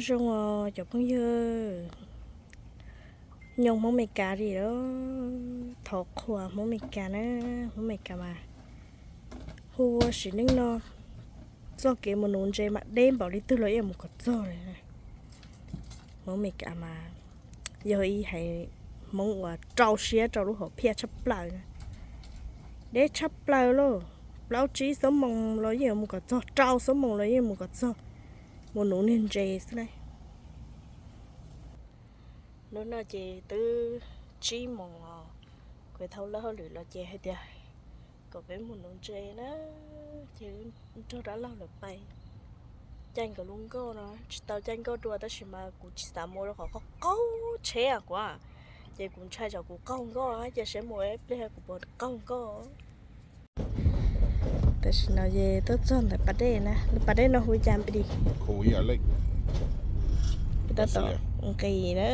Zoo os cov phooj ywg, nyob Hmoob Meskas li los thov qhuas Hmoob Meskas na. Hmoob Meskas mas hu ua sim neej no txoj kev mus nuv ntses mas deb npaum li twg los yeej mus kom txog li. Hmoob Meskas mas yog ib haiv Hmoob uas rau siab rau lub hom phiaj tshaj plaws, deb tshaj plaws lauj. Plaub tsib xuab moos los yeej mus kom txog, rau xuab moos los yeej mus kom txog, mus nuv niag ntses xwb na. Hnub no ces twb tsib moos os, kuv thauj lawv hauj lwm los ces hais tias kom peb mus nuv ntses na, ces nrog dab laug lawv pais. Caij nkawd lub nkoj no tsis tau caij nkoj dua tab sis mas kuv tsis xav mus rau qhov qaug tsheb kuv, ces kuv ntshai tsam kuv qaug nkoj ces seb mus ib pliag kuv puas qaug nkoj. Tam sim no ces tuaj txog ntawm pas dej na, pas dej no hu cas npis? Tab tom nqis na,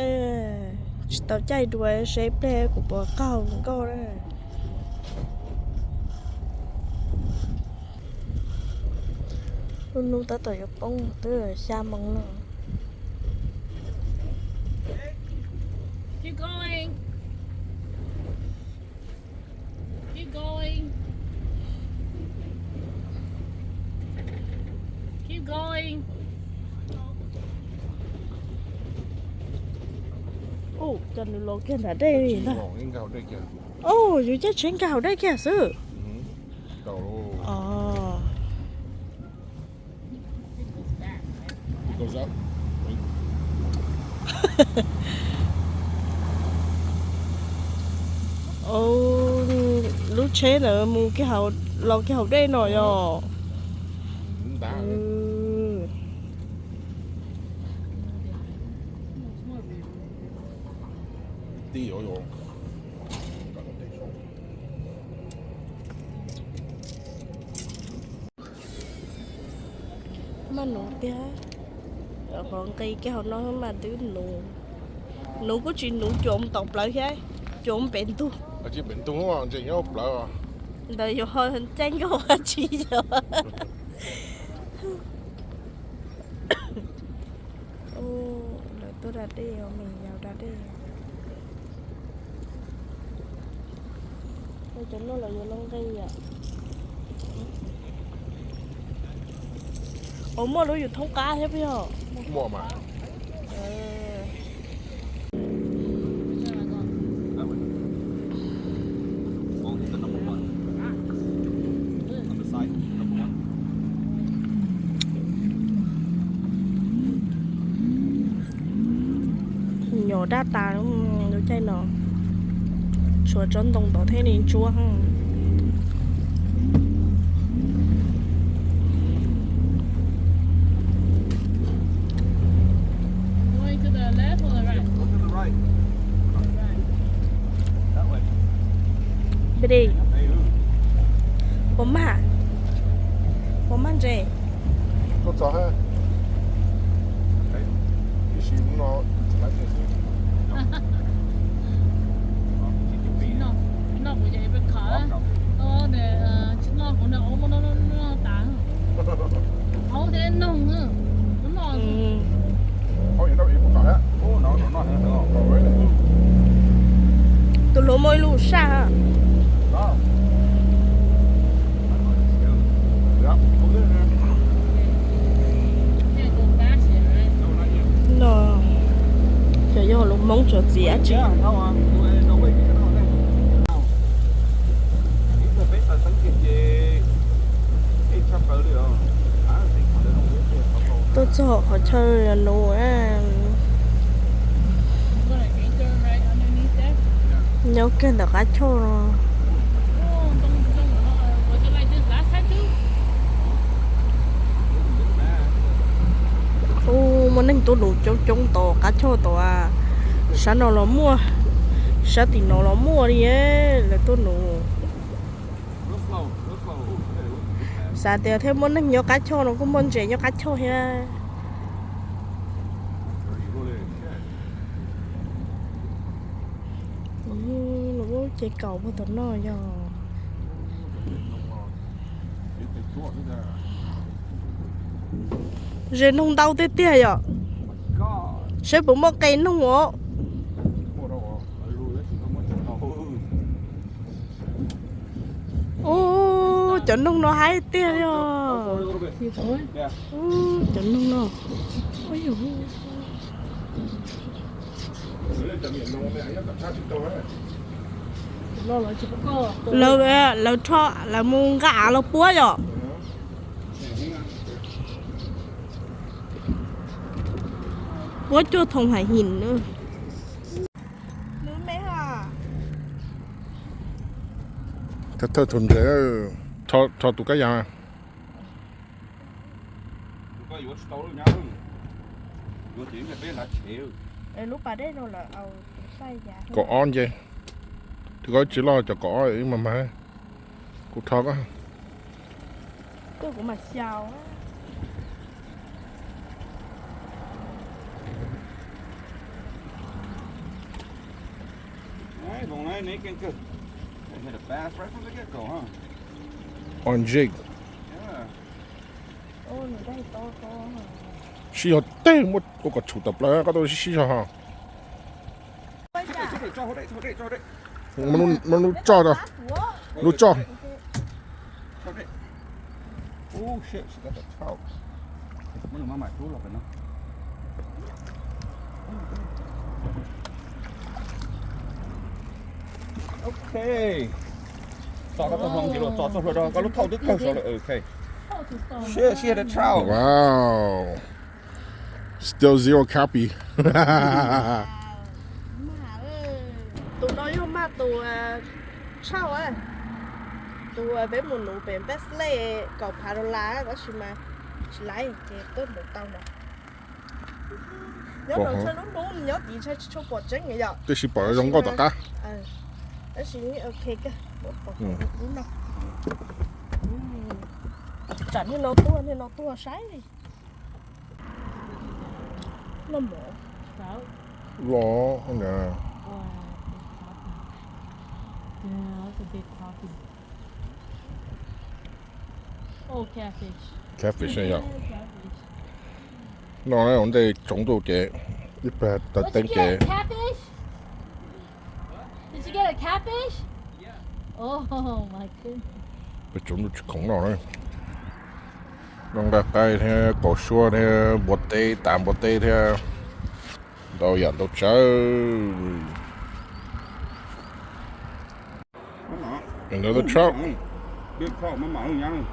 tsis tau caij dua seb pliag kuv puas qaug nkoj na. Lub hnub tab tom yuav poob twb xya moos no. Ua cas nws los kiag nram dej li ntag. Ua yus caij tsheb nkag hauv dej kiag xwb. Lub tsheb ntawd mus kiag hauv, los kiag hauv dej no yog. Maj nuv tiag, qhov nqis kiag hauv no mas twb nuv, nuv kuj tsis nuv cuam mus tom plawv thiab, cuam mus pem ntug. Ntawd yuav ho caij nkoj ua tsis yog. Lawv tuaj da dej, me yaus da dej. Cov no lawv yuav los nqis yom. Ua muaj lub yus thoob qab thiab puas yog? Nyuam daj tas lub caij no, tshuav tsob ntoo tod thiab li ntsuab. Puas mag, puas mag ntses? Tus hluas muaj ib lub saj. No, cov yog lus Hmoob tsuav txiv dab tsi. Tuaj txog qhov chaw nuv, nyob kiag ntawm qab choj no. Ub, muaj neeg tuaj nuv coob coob tom qab choj tom, sab no los muaj, sab tim no los muaj li lawv tuaj nuv. Xav tias thiaj muaj neeg nyob qab choj no kuj muaj ntses nyob qab choj thiab. Lub ces kaum puag tom no yog. Ze noog ntau tiag tiag yom. Saib puas muaj qe noog os. Ub, cov noog no haib tiag li os. Ub, cov noog no. Lawv, lawv rho, lawv mus nqa av los puab yom. Puab cuag thoom haiv him. Thawj thawj tus ntses, rho tus kab yas. Kaum ob nce, twb koj tsis loj cov kaum ob ib mas mas. Kuv rho koj. Ob nce. Sib zog teg muab ua kom tshum tawm plaws koj tuaj sib zog ho. Muab lub tsoj, lub tsoj. Ok. Tso koj txoj hlua ntsis los, tso txoj hlua rau koj, lub thauj twb kawg saud lawm. Ok. Shit, she had a trout. Wow. Still zero copy. Tus no yog mag tus tshauj, tus peb mus nuv pem Best Lake kaum phav dollar tab sis mas tsis laiv ces tuaj nuv tau no. Nyob rau ntshe lub hnub nyob tid ntshe tsis tshua pom tseeb yom. Twb tsis pom zoo nkauj tom qab. Tab sis ok kawg, pom lub no. Tsam niag no tuaj, niag no tuaj saib li. Los, catfish yom. No ua ntej tsoov ntuj ces ib pliag taw teeb ces peb tsoov ntuj tsis khoom noj na. Noj nqaij qaib thiab kaus suab thiab npua teb, tas npua teb thiab ntau yam ntau tsawv. Another trout. Big trout, mama, hnub nyob.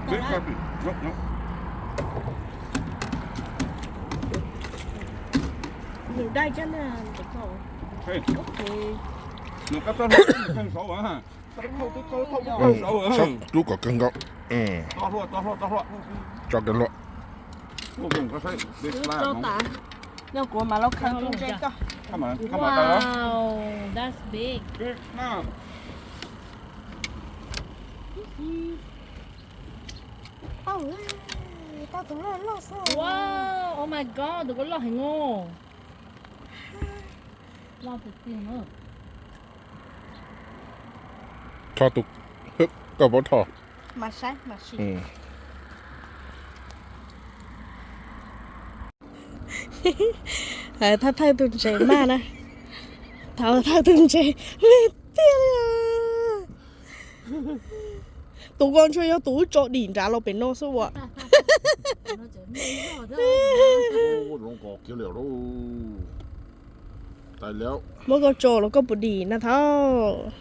Big crappie. Nope, nope. Nws dai cab na. Ok. Nws kab txob hlua kawg saud, kab txob hlua kawg saud. Rub kom kawg nkaus. Tso kawg hlua. Nyob kuv mam los khaws tus ntses koj. Wow, that's big. Tau, tau tus loj loj xwb. Wow, oh my god, tus ko loj heev os. Loj tiag tiag na. Rho tus, koj paub rho. Mas saib mas sim. Thawj thawj tus ntses maj na. Thawj thawj tus ntses me tiag li. Tus ko ntshe yog tus wb tso dim nrad los pem no xwb ua. Muab koj tso los koj puas dim na thawj?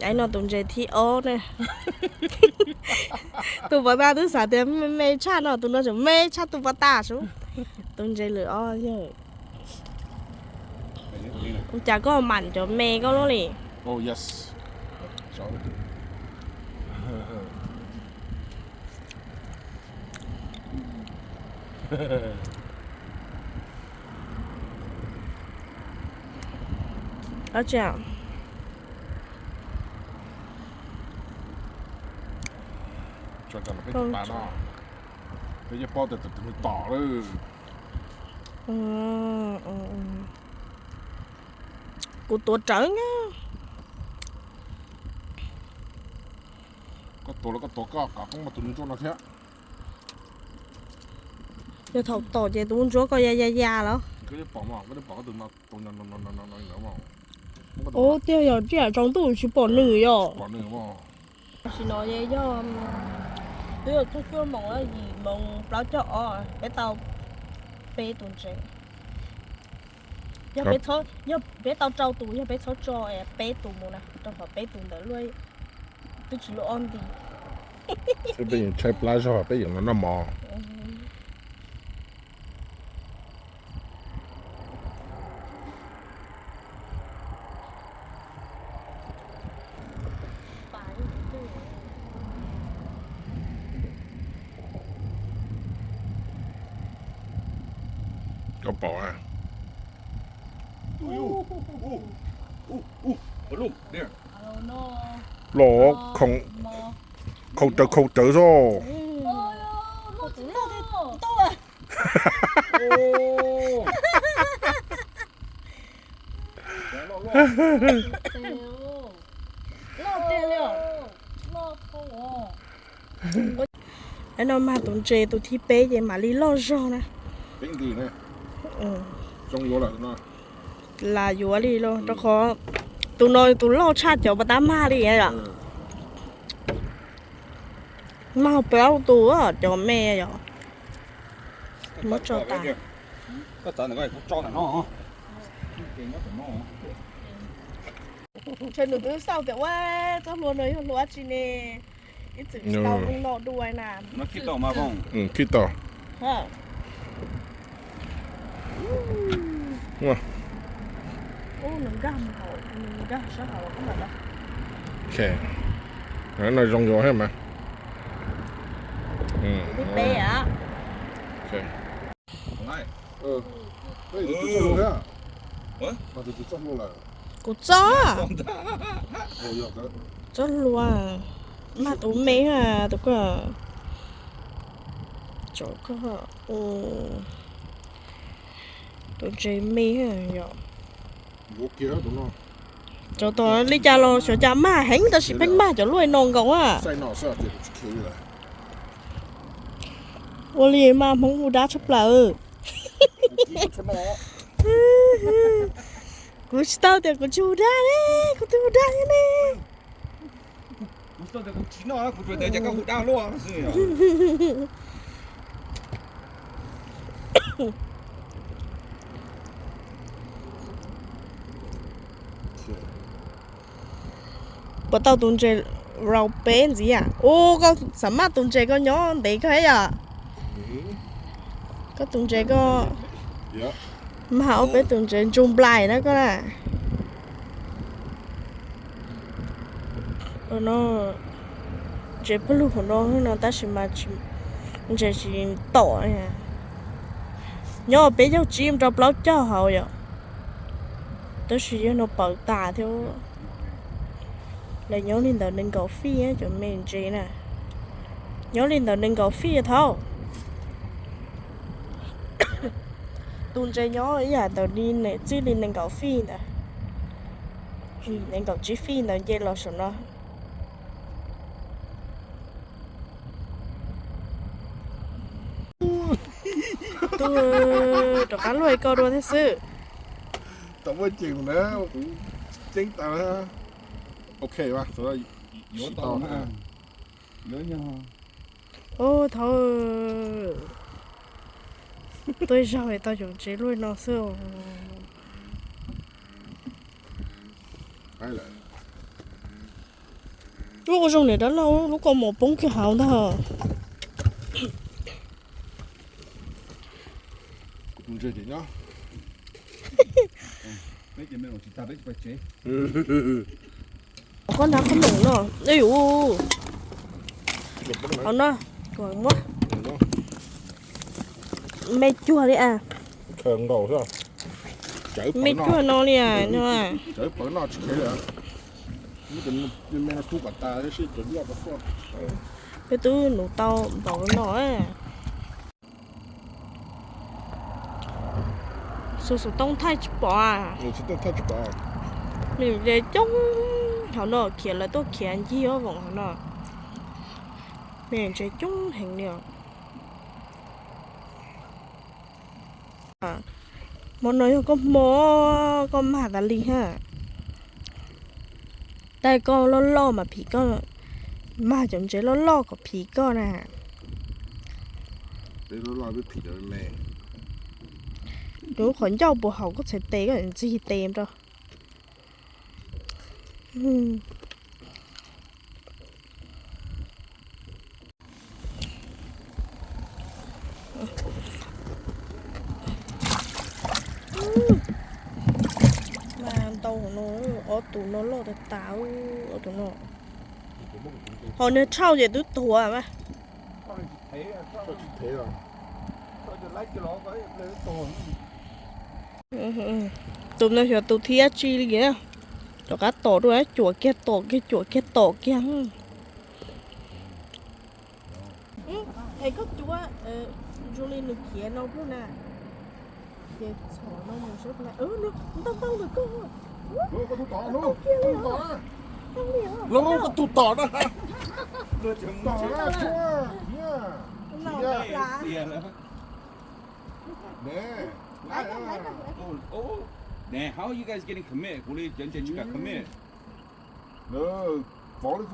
Aib no tus ntses thib ob na. Tus pov tas twb xav tias me tshaj no, tus no tseem me tshaj tus pov tas sub. Tus ntses lwm ob yog. Ua cas koj mam cov me koj lub li? Dab tsi? Peb yeej paub tias tus twg tom lawm. Kuv tuav rawv na. Koj tuav los koj tuav koj, kom koj muaj tus ntsuab no thiab. Yog thaum tom ces tus ntsuab koj ya ya ya los. Ub, tiag yog tsiaj tsaus ntuj tsis pom nws yom. Tam sim no yog twb yog cuaj cuaj moos, yim moos plaub caug ob, peb tau peb tus ntses. Yog peb tau rau tus, yog peb txhob tso peb tus mus na, rau qhov peb tus ntawd luaj, twb tsis luaj ob nti. Peb yeej tshaib plab zog, peb yeej los noj mov. Koj pom a? Los khau rawv khau rawv xwb. Lawv no mag tus ntses tus thib peb ces mam li loj zog na. Lam yuav li los rau qhov tus no tus loj tshaj cov pas tab mag li yom. Mag plaub tus cov me yom. Muab tso tas. Ntshe nws twb xauj tias ua txoj hlua no yog hlua dab tsi ne, ib txwm tsis tau no dua na. Khib tau. Nws nkag, nws nkag sab hauv. No zoo yuav thiab mas. Thib peb a. Kuv txob, txob hlua, mag tus me, tus koj, tus ntses me yom. Rau tom li cas los xyov cas mag heev tab sis pheej mag cov luaj no nkaus a. Ua li mas Hmoob hu dab tshaj plaws. Kuv tsis tau tias kuv tsis hu dab ne, kuv twb hu dab thiab ne. Puas tau tus ntses rau peb ntxiv a? Ub, koj xav maj tus ntses koj nyob ntev koj yom. Koj tus ntses koj mag ua peb tus ntses ntsuj nplais na koj na. No ntses pawg lug hauv no no tab sis mas ntses tsis tom. Nyob peb caug tsib mus rau plaub caug hauv yom. Tab sis yog no pawv tas thiab. Lawv nyob li ntawd nees nkaum fij cov me ntses na. Nyob li ntawd nees nkaum fij thaum. Tus ntses nyob ib yam ntawd li, txij li nees nkaum fij ntawd. Nees nkaum tsib fij ntawd nce los saum no. Tus rov qab luaj koj dua thiab xwb. Tau muaj ceem na, kuv ceeb tas. Ok, yuav tau na. Ub, thaum tuaj zaug tau cov ntses luaj no xwb. Lub ua zoo niam dab laug, lub kaus mom poob kiag hauv ntag. Koj nrog koj mus no, hauv no, muab me cuag li a. Me cuag no li a. Peb twb nuv tau npaum no. Xov xov tooj thaij tsis pom. Nws coob hauv no, khiav lawv tuaj khiav ncig ob voom hauv no. Ntses coob heev li os. Hmo no yog koj hmo, koj mag tas li ha. Tais koj loj loj mas phim koj, mag cov ntses loj loj kom phim koj na. Nws qhov ncauj puas haum koj txhais tes koj ntxig tes rau. Mas ntau no, ob tug no loj tas tas, ob tug no. Ho niag tshauj ces twb tuag mas. Tus no xyov tus thib dab tsi li, rov qab tom dua, cuam kiag tom kiag, cuam kiag tom kiag. Es koj cuab, Julie nws khiav no pluj na. Ces txhom no mus seb, ntau ntau ntawm koj. Koj tus tom na. Nè, how are you guys getting commit? Kuv li cov ntses tsis kam commit. Pov li,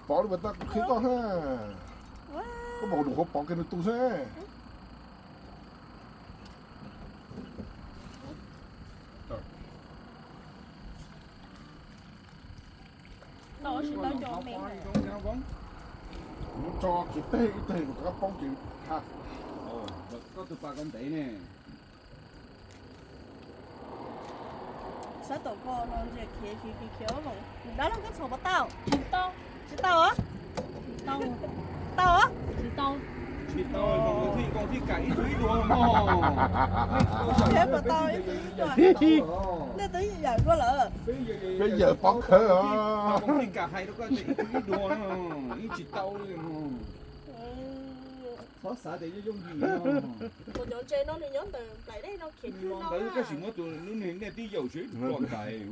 pov li mas tau kuv qhia koj ha. Koj mam mus qhuav pov kiag nws tus xwb. Muab tso tsis teg ib teg rov qab poob ces ha. Koj tus pas koj ntev ne. Sab tom ko no ntsia khiav khiav khiav khiav, dab laug koj txhom puas tau? Tsis tau. Tsis tau os? Tau os? Tsis tau. Tsis tau, thiaj kam ib tug ib duag mog. Khiav puas tau ib tug ib duag? Nej twb yawm dua lawm. Peb yawm pov khawv os. Thiaj kam hais rau koj tias ib tug ib duag no, ib tsis tau li. Txhob xav tias yooj yooj yim no. Kuv cov ntses no nws nyob ntawm nplaim dej no khiav kiag no. Tab sis muab tus lub niag nej tib yaum seb pom ntais.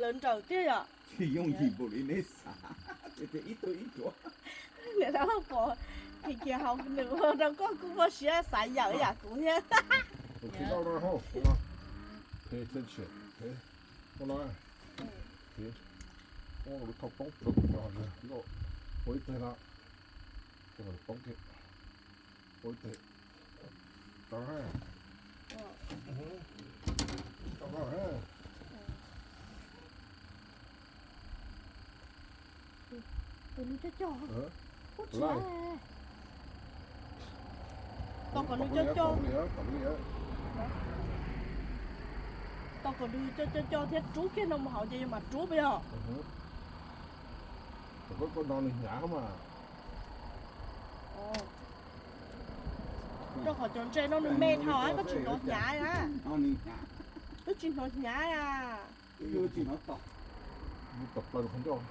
Lawv nrawm tiag yom. Tsis yooj yim npaum li nej xav, tias ib tug ib duag. Niam dab laug pom, khiav khiav hauv nws ua rau koj kuj muaj siab xav yawm yam kuv thiab. Ua ib teg no, ua ib teg, ua ib teg, tau. Tus nws cog cog, ua tsis tau. Tau kom nws cog cog, tau kom nws cog cog cog thiab rub kiag no mus hauv ces yog mas rub puas yog? Koj no nws hnyav mas. Rau qhov cov ntses no nws me dhau, koj tsis hnov hnyav na. Twb tsis hnov hnyav na. Tom plaws qhov ncauj.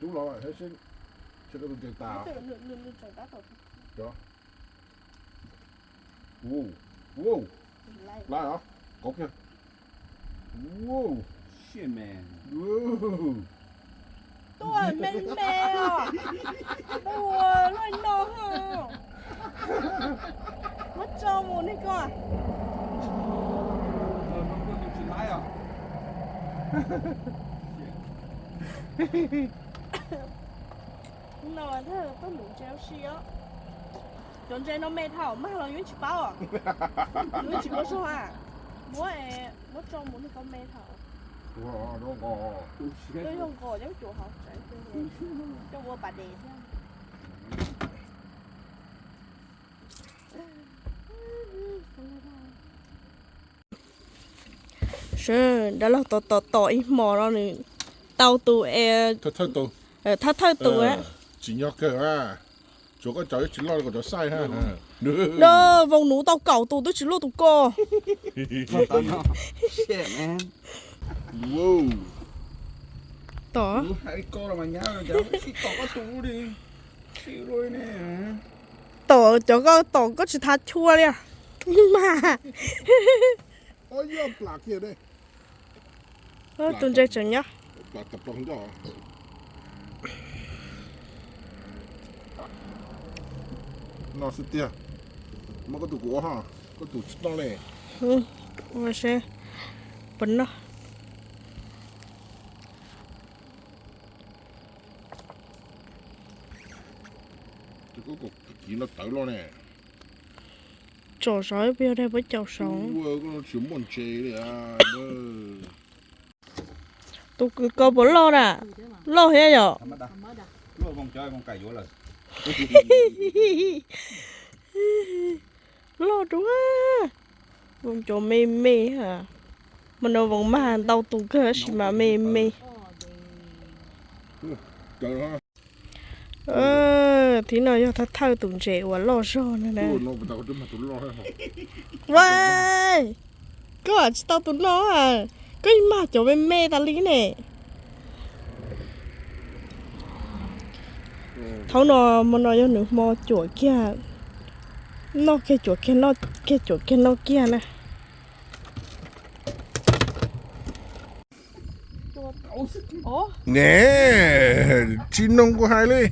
Rub los seb, seb koj tus ntses tas. Cov, ua, ua, lawm os, kauv kiag. Ua, tuaj me me os. Tuaj luaj no ho. Muab tso mus nej koj. No thawj tuaj nuv ntses ua si os. Cov ntses no me dhau, mag los yus tsis paub, yus tsis muaj zog a. Muab, muab tso mus nej koj me dhau. Yog nqos coj cuam hauv tsev, coj ua pas des thiab. Sawv daws los tom tom tom ib hmos no nws tau tus es thawj thawj tus. Tsis nyob kawg a, tsuas koj cov tsis loj kom cov xaij ha. Voos nuv tau kaum tus twb tsis luaj tus ko. Tom, tom cov koj tom koj tsis thav chua li. Mas tus ntses tseem nyob. No xwb tiag. Muab koj tus kuv ua ho, koj tus tsis noj li. Ua seb puas noj. Koj kiv no tawv loj ne. Tsom saud peb yog dab puab caum saud. Koj no tsis muaj ntse li. Tus ko puas loj na? Loj thiab yom. Loj dua. Voos cov me me. Mas no voos mag ntau tus kawg tab sis mas me me. Thib no yog thawj thawj tus ntses uas loj zog no na. Ua, koj tsis tau tus no, koj mag cov me me tas li ne. Thaum no, hmo no yog nws hmo cuam kiag, noj kiag cuam kiag, noj kiag cuam kiag, noj kiag na. Ne, tsis noog kuv hais li.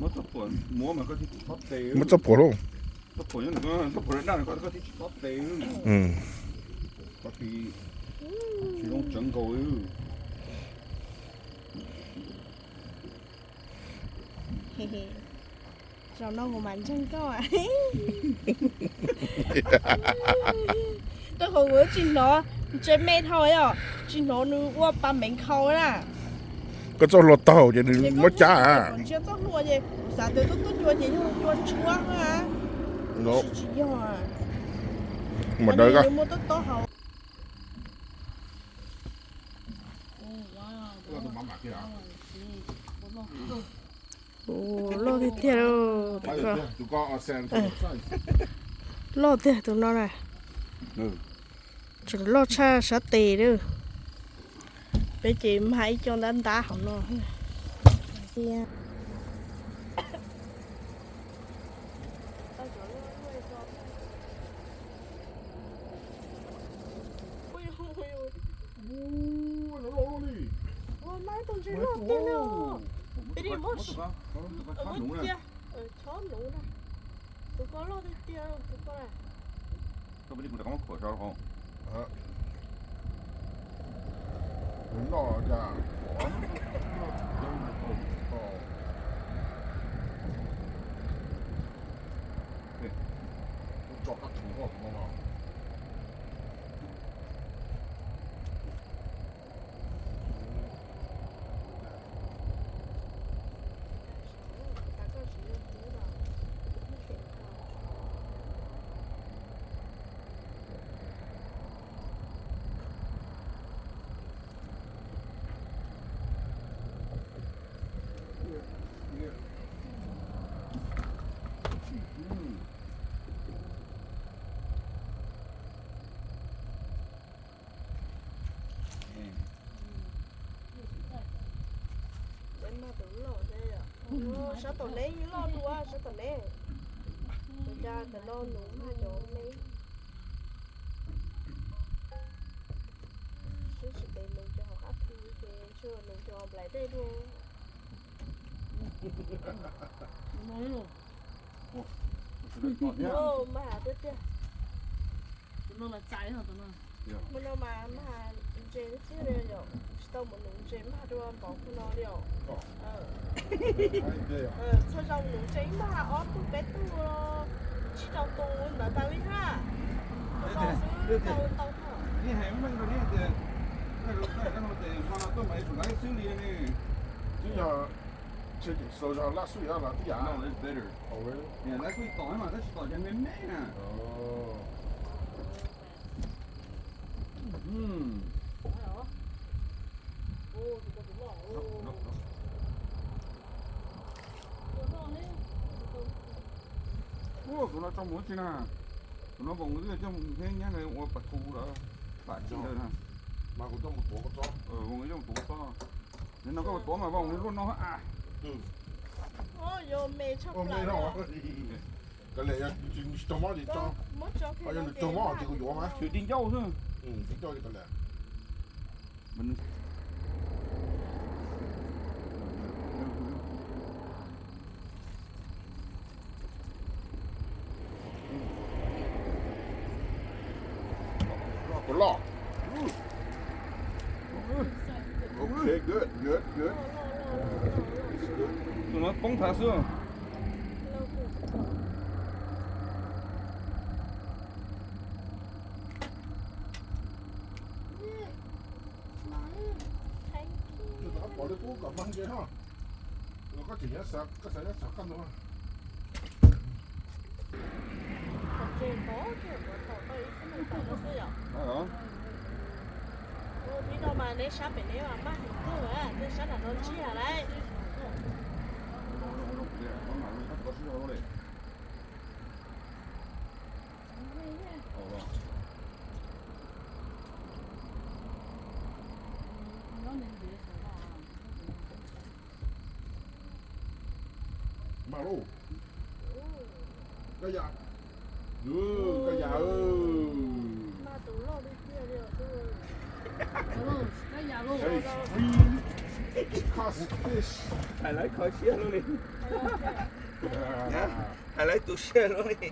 Muab txoj phuam lauj. Zaum no kuv mam ntseeg koj. Rau qhov kuv tsis hnov ntses me dhau os, tsis hnov nws ua pa meev khau na. Koj txoj hlua taug ces nws muab cab. Ntsia txoj hlua ces kuv xav tias tub tub cua ces yog cua tshuab na. Tsis yog. Mas dawb muaj tob tob hau. Loj tiag tiag. Loj tiag tus no na. Tseem loj tshaj sab tes lawm. Peb ces mag ib co ntab ntab hauv no. Tus ko loj tiag tiag, tus ko na. Koj peb li kuv rov qab muab khuam tso hauv. Noj cas, tso kab thu hauv no. Sab tom neb loj dua, sab tom neb. Ua cas tam no nws mag cov me. Sib tsis tes nws cov hauv qab thu ces ntshe nws cov nplaim dej dua. Mag tiag tiag. Hmo no mas mag ntses xwb li yom, tsis tau mus nuv ntses mag dua npaum hmo no li os. Txhua zaus nuv ntses ib mag ob tug peb tug, tsib rau tus ntawd tas li na. Hmo no xwb tau ntau thiab. Twb yog, twb yog last week los twb yam. Last week tom mas tab sis tom cov me me na. Tus no tso mus tsi na. Tus no voos twb coj mus thiab nyab ua pas thu lawm, pam tsi lawm na. Mas kuv coj mus tuav koj txob. Voos coj mus tuav koj txob. Nim no koj mus tuav mas voos luaj no a. Yog me tshaj plaws. Koj le, yog tsis raug mob ces tso, yog nws raug mob ces kuv yuav mas. Tsis ti ncauj xwb. Ti ncauj li koj le. Loj, loj. Ok, good, good, good. Tus no poob thav xwb. Tus no pom li qub kom mag ntshe ho. Los koj tseem nyob xav, koj xav nyob xav qab ntug. Ua tib no mas neb sab pem neb mas maj heev kawg, tej sab nram no ntsiag lauj. Mag lauj. Kab yam. Kab yam. Hais lawv kho siab luaj li. Hais lawv tu siab luaj li.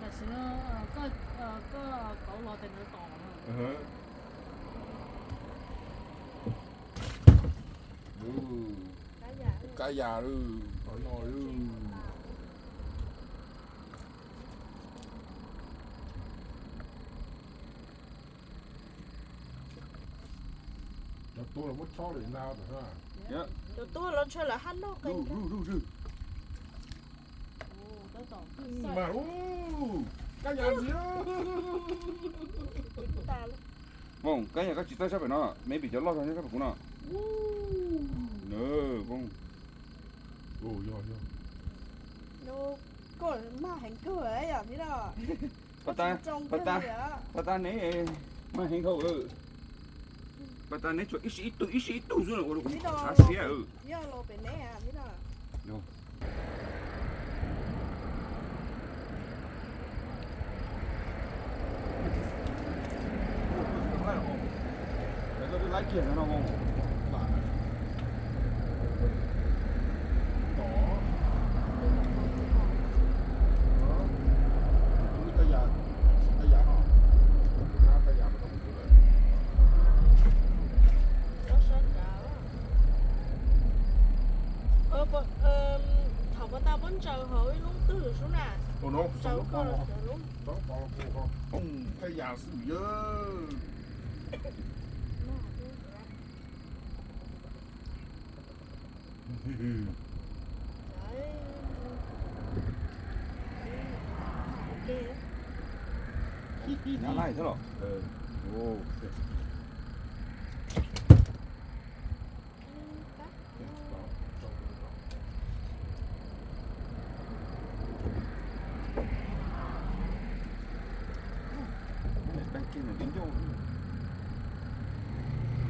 Kab yam lawm, qhov no lawm. Cov tuag los muab chob li na. Cov tuag los ntshe lawv haj noj qe. Kab yam ntxiv. Kab yam koj tsis txawj sab pem no, maybe cov loj zog nyob sab pem kuv no. Koj mag heev kawg yom, tib no. Pas tas, pas tas, pas tas neb mag heev dhau. Pas tas neb tsuas ib sij ib tug ib sij ib tug xwb ua rau kuv tshav siab. Thaum pas tas puab ntsaws hauv ib lub twg sub na? Tsaws koj los tsaws lub. Kab yam xwb yawg. Nyab laj thiab los?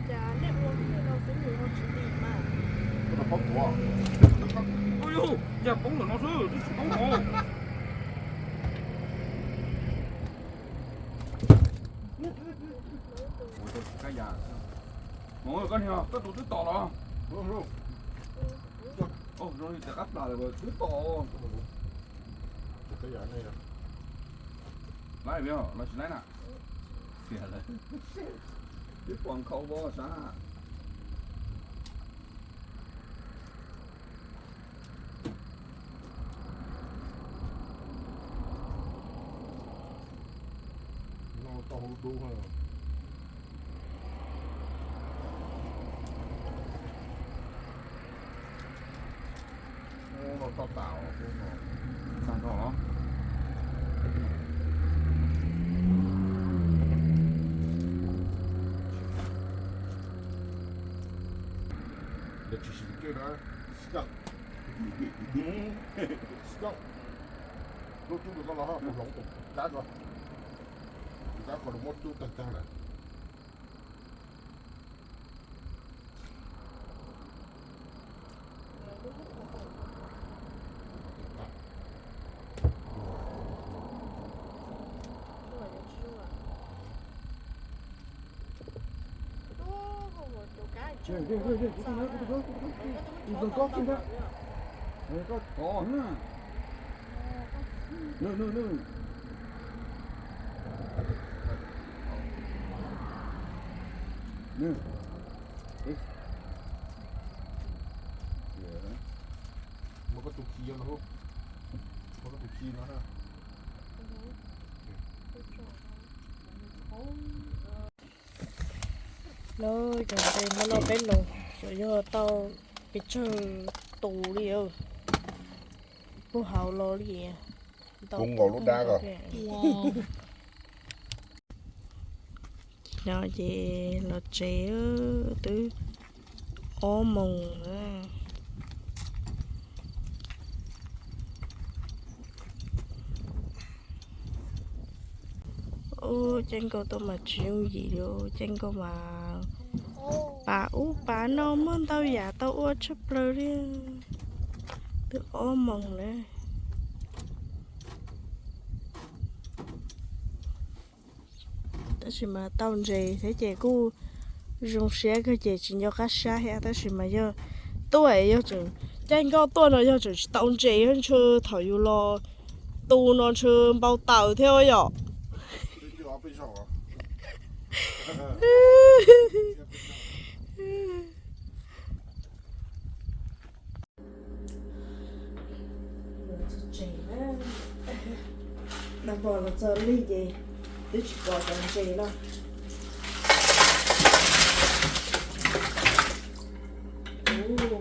Cas nej ua li no xwb nws ho tsis dim mas. Ua yus, cas poob ntawm no xwb, twb tsis poob hauv. Ua kab yam. Mus koj niag, koj tus twb tom los? Zoo li tias qab plas lawm twb tom. Laib los tsis laib na? Xiam lawm. Twb pom nkhaus vos sav. No tau hauv dub. Ub, no toj tas os, ub no. Tag nrho los? Lawv tsis sim kiag na. Stop. Stop. Lub cub rau koj los ho, kuv hloov tus kab ko. Tus kab ko nws muab cub tag tag lawm. Muab koj tus khi no, muab koj tus khi no na. Lawv cov ntses no los peb los, xyov yog tau pes tsawg tus li, puag hauv los li. Kuv nkaus lub dab ko. No ces los tsev twb ob moos na. Ub, caij nkoj tuaj mas tsis yooj yim li, caij nkoj mas pas ub pas no muaj ntau yam tau ua tshaj plaws li. Twb ob moos na. Tab sis mas tau ntses thiab ces kuj zoo siab kawg ces tsis nco qab sab thiab, tab sis mas yog tuaj yog tseem caij nkoj tuaj no yog tseem tsis tau ntses ntshe thaum yus los tu no ntshe npau taws thiab yom. Nag hmo los txog lig ces twb tsis pom cov ntses no.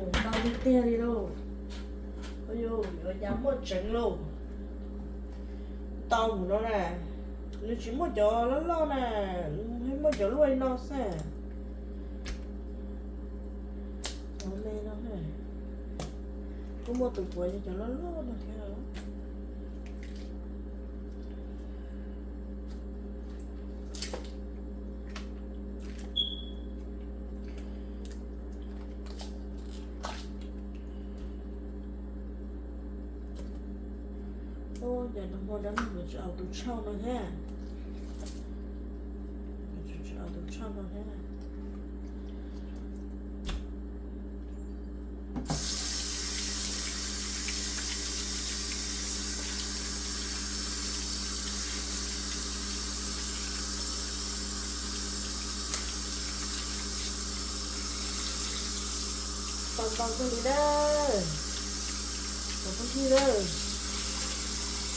Ntau tiag tiag li lauj. Yuav cas muaj tseev lauj. Ntau mus no na, nws tsis muaj cov loj loj na, muaj cov luaj li no xwb. Cov me no, kuj muaj tus puav yog cov loj loj no thiab. Ub, cas nag hmo dab neeg tsis aus tus tshauj no thiab. Tsis aus tus tshauj no thiab. Tau ntau kawg li na. Cov phooj ywg na,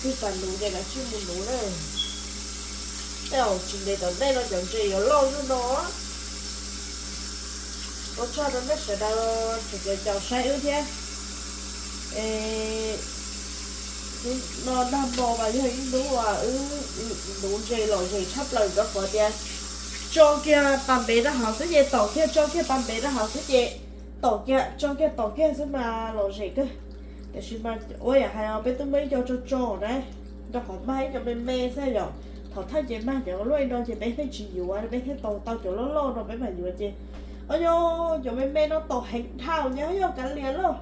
twb pas nuv ces kav tsij mus nuv na. Tej zaum tsis ntev tom ntej no cov ntses yuav loj zuj no. Ua tsaug rau nej sawv daws tseem caum saib wb thiab. Es hnub no nag hmo mas yog ib hnub uas wb nuv ntses lom zem tshaj plaws rau qhov tias tso kiag pas npev rau hauv xwb ces tom kiag, tso kiag pas npev rau hauv xwb ces tom kiag, tso kiag tom kiag xwb mas lom zem kawg. Tiam sis mas ua yam hais os, peb twb muaj ib co tso tso na, rau qhov mag ib co me me xwb yom. Thaum thawj ces mag cov luaj li no ces peb thiaj tsis yuav, peb thiaj tau tau cov loj loj no peb mam yuav ces, o yog cov me me no tom heev dhau nyab yog kav liam lauj.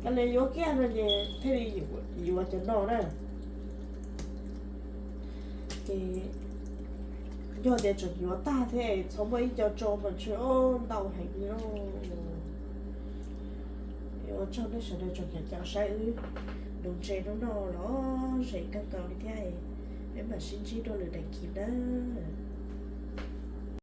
Kav liam yuav kiag no ces thiaj li yuav cov no na. Ces yog tias tseem yuav tag thiab txhob muaj ib co tso mas ntshe ntau heev li lauj. Ua tsaug nej sawv daws tseem caum saib wb nuv ntses hnub no los zem kawg nkaus li thiab. Peb mam sib ntsib dua lwm daim clip nawb.